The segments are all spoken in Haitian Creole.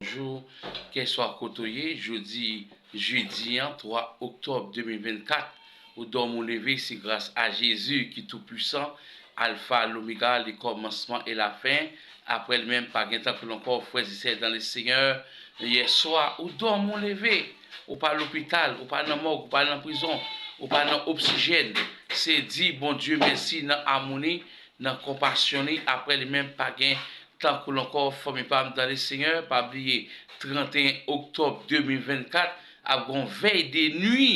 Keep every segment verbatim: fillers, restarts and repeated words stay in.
Bonjou, kèlkeswa kote w ye, jodi, jedi an, twa oktòb de mil vennkat, ou dòmi ou leve, se gras a Jezi ki tou pwisan, Alfa, Lomega, le kòmansman e la fen. Apre li menm, pa gen tankou l ankò, frè e sè dan le Senyè. Yèswa, ou dòmi ou leve, ou pa lopital, ou pa nan mòg, ou pa nan prizon, ou pa nan oksijèn. Se di Bondye mèsi nan amou li, nan konpasyon li. Apre li menm, pa gen tankou l ankò, fanmi pa m dan le Senyè. Pa bliye, tranteyen oktòb de mil vennkat ap gen yon vèy de nwi.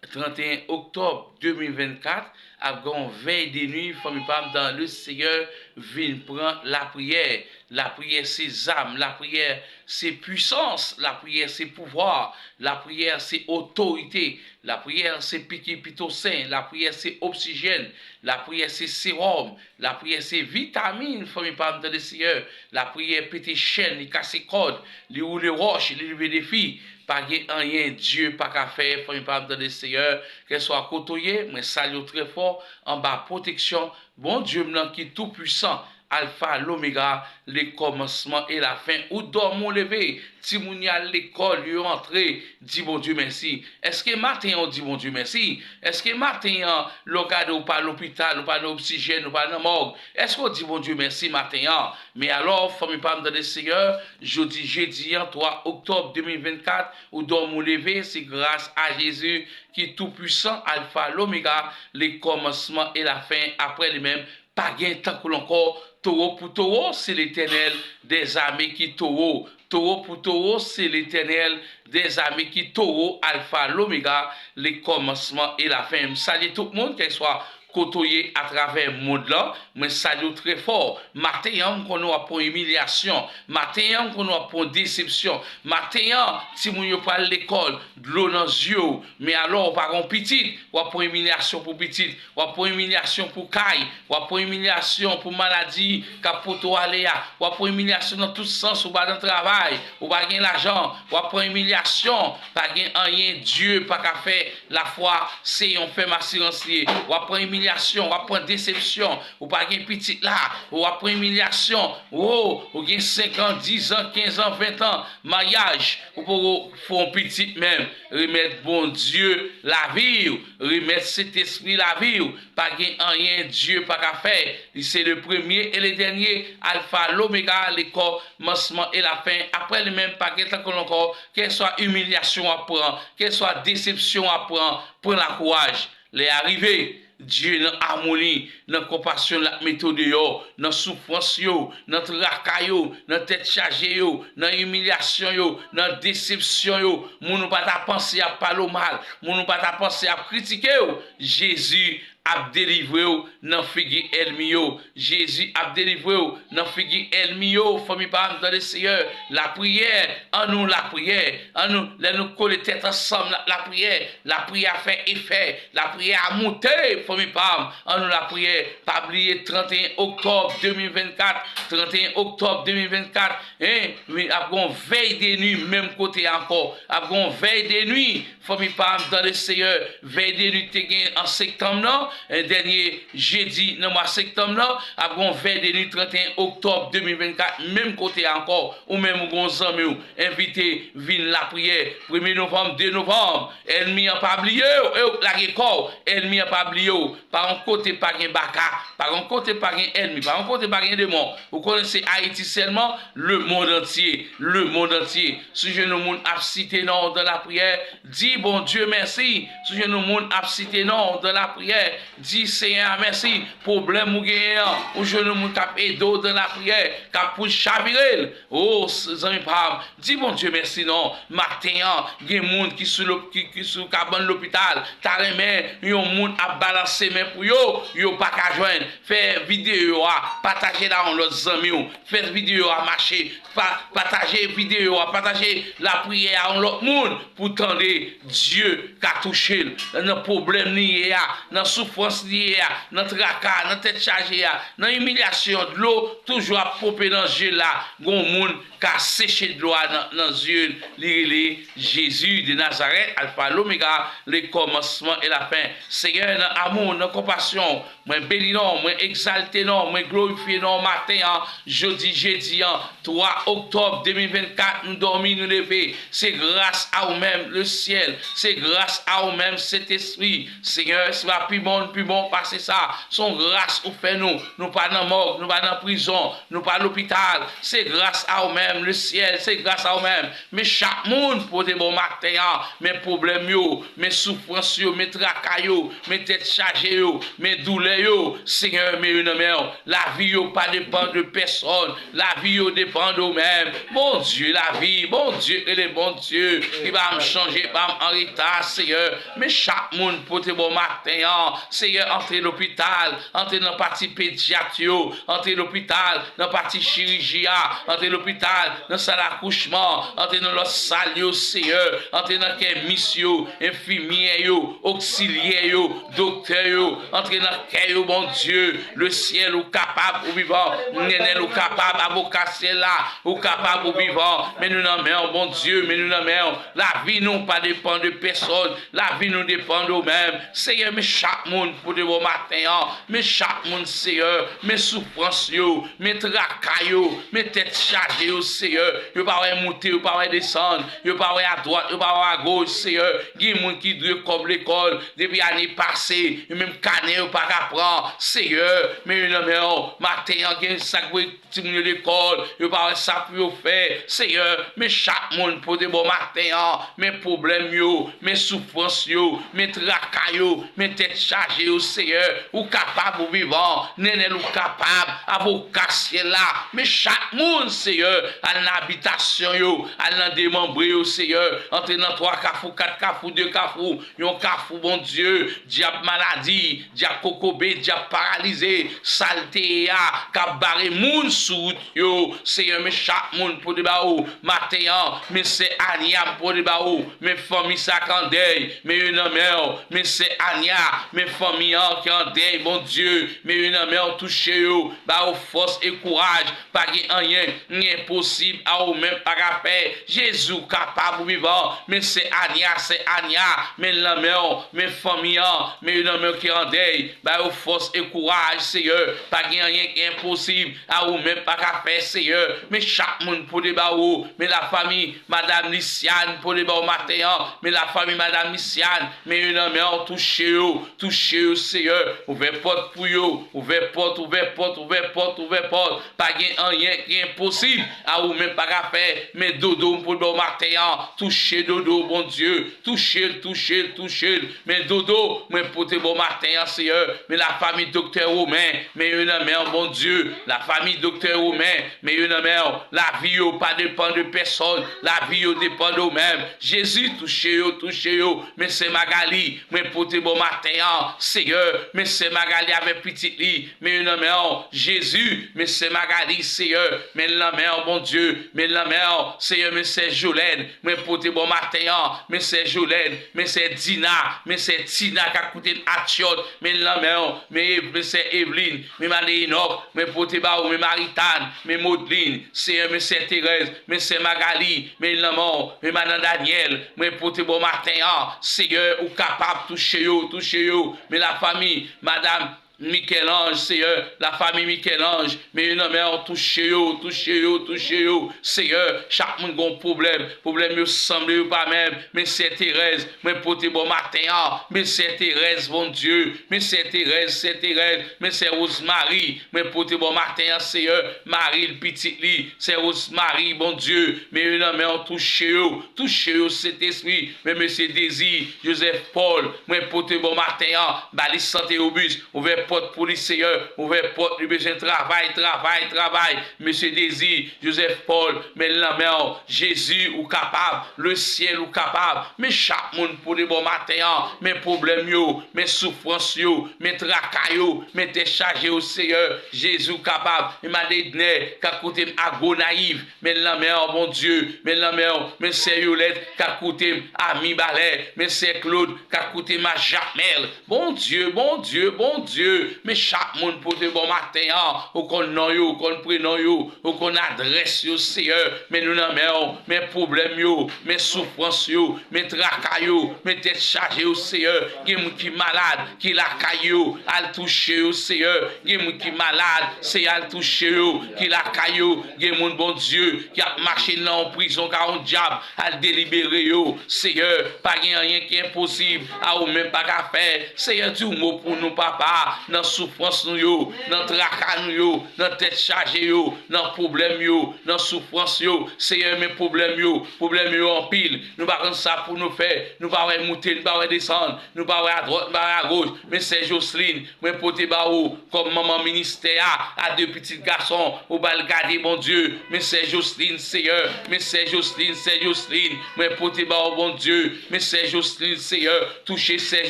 Tranteyen oktòb de mil vennkat ap gen yon vèy de nwi, fanmi pa m dan le Senyè. Vin pran lapriyè. Lapriyè se zam, lapriyè se pwisans, lapriyè se pouvwa, lapriyè se otorite, lapriyè se piki pito sen, lapriyè se oksijèn, lapriyè se sewòm, lapriyè se vitamin, fanmi pa m dan le Senyè. Lapriyè pete chèn, li kase kòd, li woule wòch, li leve defi. Pa gen anyen Dye pa ka fè, fanmi pa m dan le Senyè. Kèlkeswa kote w ye, mwen salye w trè fò, anba pwoteksyon Bondye m nan ki tou pwisan, Alfa, Lomega, le kòmansman e la fen. Ou dòmi ou leve, timoun yo al lekòl, yo antre, di Bondye mèsi. Èske maten an ou di Bondye mèsi? Èske maten an, lè w gade ou pa lopital, ou pa nan oksijèn, ou pa nan mòg, èske w di Bondye mèsi maten an? Men alò, fanmi pa m dan le Senyè, jodi jedi an, twa oktòb de mil vennkat, ou dòmi ou leve, se gras a Jezi ki tou pwisan, Alfa, Lomega, le kòmansman e la fen. Apre li menm, pa gen tankou l ankò. Towo pou towo, se Letènèl dèzame ki towo. Towo pou towo, se Letènèl dèzame ki towo, Alfa, Lomega, le kòmansman e la fen. M salye tout moun, kèlkeswa kote w ye atravè mond lan, mwen salye w trè fò. Maten an, m konnen w ap pran imilyasyon. Maten an, m konnen w ap pran desepsyon. Maten an, timoun yo pral lekòl, dlo nan zye w. Men alò, w pa gen pitit, w ap pran imilyasyon pou pitit. W ap pran imilyasyon pou kay. W ap pran imilyasyon pou maladi k ap pote w ale a. W ap pran imilyasyon nan tout sans, ou pa nan travay, ou pa gen lajan. W ap pran imilyasyon, pa gen anyen Dye pa ka fè. Lafwa se yon fèm asirans li ye. W ap pran imilyasyon, w ap pran desepsyon, ou pa gen pitit la, w ap pran imilyasyon. Wo, ou gen senk an, dis an, kenz an, ven an, maryaj, ou poko fè yon pitit menm. Remèt Bondye lavi w, remèt Sentespri lavi w. Pa gen anyen Dye pa ka fè. Li se le premye e le dènye, Alfa, Lomega, le kòmansman e la fen. Apre li menm, pa gen tankou l ankò. Kèlkeswa imilyasyon w ap pran, kèlkeswa desepsyon w ap pran, pran lakouraj. Lè a rive, Dye nan amou li, nan konpasyon l ap mete w deyò, nan soufrans yo, nan traka yo, nan tèt chaje yo, nan imilyasyon yo, nan desepsyon yo, moun ou pa ta panse ap pale w mal, moun ou pa ta panse ap kritike w, Jezi ap delivre w nan figi ènmi yo. Jezi ap delivre w nan figi ènmi yo. Fanmi pa m, tande Seyè, lapriyè, annou lapriyè, annou, lè nou kole tèt ansanm, n ap lapriyè, lapriyè a fè efè, lapriyè a moute, fanmi pa m, annou lapriyè. Pa bliye, tranteyen oktòb de mil vennkat, tranteyen oktòb de mil vennkat, en, wi, ap gen yon vèy de nwi menm kote a ankò, ap gen yon vèy de nwi, fanmi pa m, tande Seyè, vèy de nwi te gen an septanm nan, en, dènye jedi nan mwa septanm nan, ap gen yon vèy de nwi tranteyen oktòb de mil vennkat, menm kote a ankò, ou menm ou gen yon zanmi w, envite vin lapriyè, premye novanm, de novanm, ènmi an pa bliye w, e w lage kò w, ènmi an pa bliye w, pa yon kote pa gen baka, pa yon kote pa gen ènmi, pa yon kote pa gen demon, ou konnen se Ayiti sèlman, lemond antye, lemond antye. Si w jwenn yon moun ap site non w dan lapriyè, di Bondye mèsi. Si w jwenn yon moun ap site non w dan lapriyè, di Seyè a mèsi. Pwoblèm ou genyen an, ou jwenn yon moun k ap ede w dan lapriyè, k ap pou chavire l. O, s-, zanmi pa m, di Bondye mèsi non. Maten an, gen moun ki sou lop-, ki, ki sou kabann lopital, ta renmen yon moun ap balanse men pou yo, yo pa ka jwenn. Fè videyo a, pataje l a yon lòt zanmi w. Fè videyo a mache. Pa-, pataje videyo a, pataje lapriyè a yon lòt moun pou tande Dye ka touche l nan pwoblèm li ye a, nan soufrans li ye a, nan traka, nan tèt chaje a, nan imilyasyon. Dlo toujou ap ponpe nan zye l la. Gon moun ka seche dlo a nan, nan zye l. Li rele Jezi de Nazarèt, Alfa, Lomega, le kòmansman e la fen. Seyè, nan amou, nan konpasyon, Mwen beni non, mwen egzalte non, mwen glorifye non maten an, jodi jedi an, twa oktòb de mil vennkat, nou dòmi, nou leve. Se gras a ou menm, le syèl. Se gras a ou menm, Sentespri. Senyè, se pa pi bon, pi bon pase sa. Se yon gras ou fè nou. Nou pa nan mòg, nou pa nan prizon, nou pa lopital. Se gras a ou menm, le syèl. Se gras a ou menm. Men chak moun pote bon maten an, men pwoblèm yo, men soufrans yo, men traka yo, men tèt chaje yo, men doulè yo, Senyè, men yo nan men w. Lavi yo pa depann de pèsòn, lavi yo depann de w menm. Bondye lavi, Bondye rele Bondye, ki pa m chanje, pa m an reta, Senyè. Men chak moun pote bon maten an, Senyè, antre lopital, antre nan pati pedyat yo, antre lopital, nan pati chiriji a, antre lopital, nan sal akouchman, antre nan lòt sal yo, Senyè, antre nan kè mis yo, enfimyè yo, oksilyè yo, doktè yo, antre nan kè yo, Bondye, le syèl ou kapab, ou vivan, Nenel ou kapab, avoka syèl la, ou kapab, ou vivan, men nou nan men w, Bondye, men nou nan men w, lavi nou pa depann de pèsòn, lavi nou depann de w menm, Senyè, men chak moun pote bon maten an, men chak moun, Senyè, men soufrans yo, men traka yo, men tèt chaje yo, Senyè. Yo pa wè moute, yo pa wè desann, yo pa wè adwat, yo pa wè agoch, Senyè. Gen moun ki dwe kòb lekòl depi ane pase, yo menm kanè yo pa ka pran, Senyè. Men yo nan men w, maten an gen sa k voye timoun yo lekòl, yo pa wè sa pou yo fè. Senyè, men chak moun pote bon maten an, men pwoblèm yo, men soufrans yo, men traka yo, men tèt chaje yo, Senyè. Ou kapab, ou vivan, Nenel ou kapab, avoka syèl la. Men chak moun, Senyè, al nan abitasyon yo, al nan demanbre yo, Senyè. Antre nan twa kafou, kat kafou, de kafou, yon kafou, Bondye, dyab maladi, dyab kokobe, dyab paralize, sa l te ye a, k ap bare moun sou wout yo. Senyè, men chak moun pote ba ou maten an, men sè Ania m pote ba ou, men fanmi sa k an dèy, men yo nan men w, men sè Ania, men fanmi an ki an dèy, Bondye, men yo nan men w, touche yo, ba yo fòs e kouraj, pa gen anyen ki enposib a ou menm pa ka fè. Jezi, ou kapab, ou vivan. Men sè Ania, sè Ania, men l nan men w, men fanmi an, men yo nan men w ki an dèy. Ba yo fòs e kouraj, Seyè. Pa gen anyen ki enposib a ou menm pa ka fè, Seyè. Men chak moun pote ba ou. Men lafanmi madanm Lisiane pote ba ou maten an. Men lafanmi madanm Lisiane, men yo nan men w, touche yo, touche yo, Seyè. Ouvè pòt pou yo, ouvè pòt, ouvè pòt, ouvè pòt, ouvè pòt. Pa gen anyen ki enposib a ou menm pa ka fè. Men Dodo, m pote ba ou maten an. Touche Dodo, Bondye. Touche l, touche l, touche l. Men Dodo, mwen pote ba ou maten an, Seyè. Men lafanmi doktè Romen, men yo nan men w, Bondye. Lafanmi doktè Romen, men yo nan men w. Lavi yo pa depann de pèsòn. Lavi yo depann de ou menm. Jezi, touche yo, touche yo. Men sè Magali, mwen pote ba ou maten an, Seyè. Men sè Magali avèk pitit li, men yo nan men w, Jezi. Men sè Magali, Seyè, men l nan men w, Bondye, men l nan men w, Seyè. Men sè Jolèn, mwen pote ba ou maten an, men sè Jolèn, men sè Dina, men sè Tina k ap koute m atyòt, men l nan men w, men Ev-, men sè Evlin, men madan Enòk, mwen pote ba ou, men Maritàn, men Modlin, Seyè, men sè Terèz, men sè Magali, men l nan men w, men madan Danyèl, mwen pote ba ou maten an, Seyè, ou kapab touche yo, touche yo, men lafanmi madanm Mikèlanj, Seyè, lafanmi Mikèlanj, men yo nan men w, touche yo, touche yo, touche yo, Seyè, chak moun gen yon pwoblèm, pwoblèm yo sanble yo pa menm, men sè Terèz, mwen pote ba ou maten an, men sè Terèz, Bondye, men sè Terèz, sè Terèz, men sè Wozmari, mwen pote ba ou maten an, Seyè, mari l, pitit li, sè Wozmari, Bondye, men yo nan men w, touche yo, touche yo, Sentespri, men mesye Dezi, Jozèf Pòl, mwen pote ba ou maten an, ba li sante obis, ouvè pòt pou li, Seyè, ouvè pòt, li bezwen travay, travay, travay. Mesye Dezi, Jozèf Pòl, men l nan men w, Jezi, ou kapab, le syèl, ou kapab. Men chak moun pote ba ou maten an, men pwoblèm yo, men soufrans yo, men traka yo, men tèt chaje yo, Seyè, Jezi, ou kapab. Men madan Ednè, k ap koute m a Gonayiv, men l nan men w, Bondye, men l nan men w, men sè Yolèt, k ap koute m a Mibalè, men sè Klod, k ap koute m a Jakmèl. Bondye, Bondye, Bondye, Men chak moun pote bò maten an, ou konn non yo, ou konn prenon yo, ou konn adrès yo, Seyè. Men nou nan men w, men pwoblèm yo, men soufrans yo, men traka yo, men tèt chaje yo, Seyè. Gen moun ki malad, ki lakay yo, al touche yo, Seyè. Gen moun ki malad, Seyè, al touche yo, ki lakay yo. Gen moun, Bondye, ki ap mache nan yon prizon ka yon dyab, al delibere yo, Seyè. Pa gen anyen ki enposib a ou menm pa ka fè. Seyè, di yon mo pou nou, papa, nan soufrans nou yo, nan traka nou yo, nan tèt chaje yo, nan pwoblèm yo, nan soufrans yo. Seyè, men pwoblèm yo, pwoblèm yo anpil. Nou pa konn sa pou nou fè. Nou pa wè moute, nou pa wè desann, nou pa wè adwat, nou pa wè agoch. Men sè Jocelyn, mwen pote ba ou kòm manman ministè a, a de pitit gason, ou ba l gade, Bondye. Men sè Jocelyn, Seyè, men sè Jocelyn, sè Jocelyn, mwen pote ba ou, Bondye. Men sè Jocelyn, Seyè, touche sè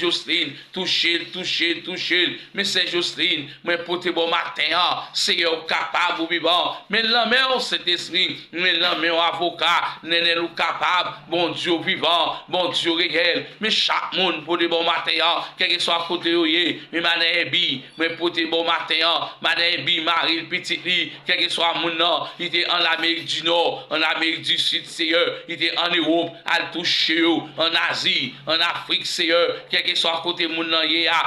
Jocelyn, touche l, touche l, touche l. Men sè Jocelyn, mwen pote ba w maten an, Seyè, ou kapab, ou vivan. Men l nan men w, Sentespri, men l nan men w, avoka, Nènèl, ou kapab, Bondye, ou vivan, Bondye, ou reyèl. Men chak moun pote ba w maten an, kèlkeswa kote yo ye, men madan Èbi, mwen pote ba w maten an, madan Èbi, mari l, pitit li, kèlkeswa moun nan, li te an Amerik di Nò, an Amerik di Sid, Seyè, li te an Ewòp, al touche yo, an Azi, an Afrik, Seyè, kèlkeswa kote moun nan ye a,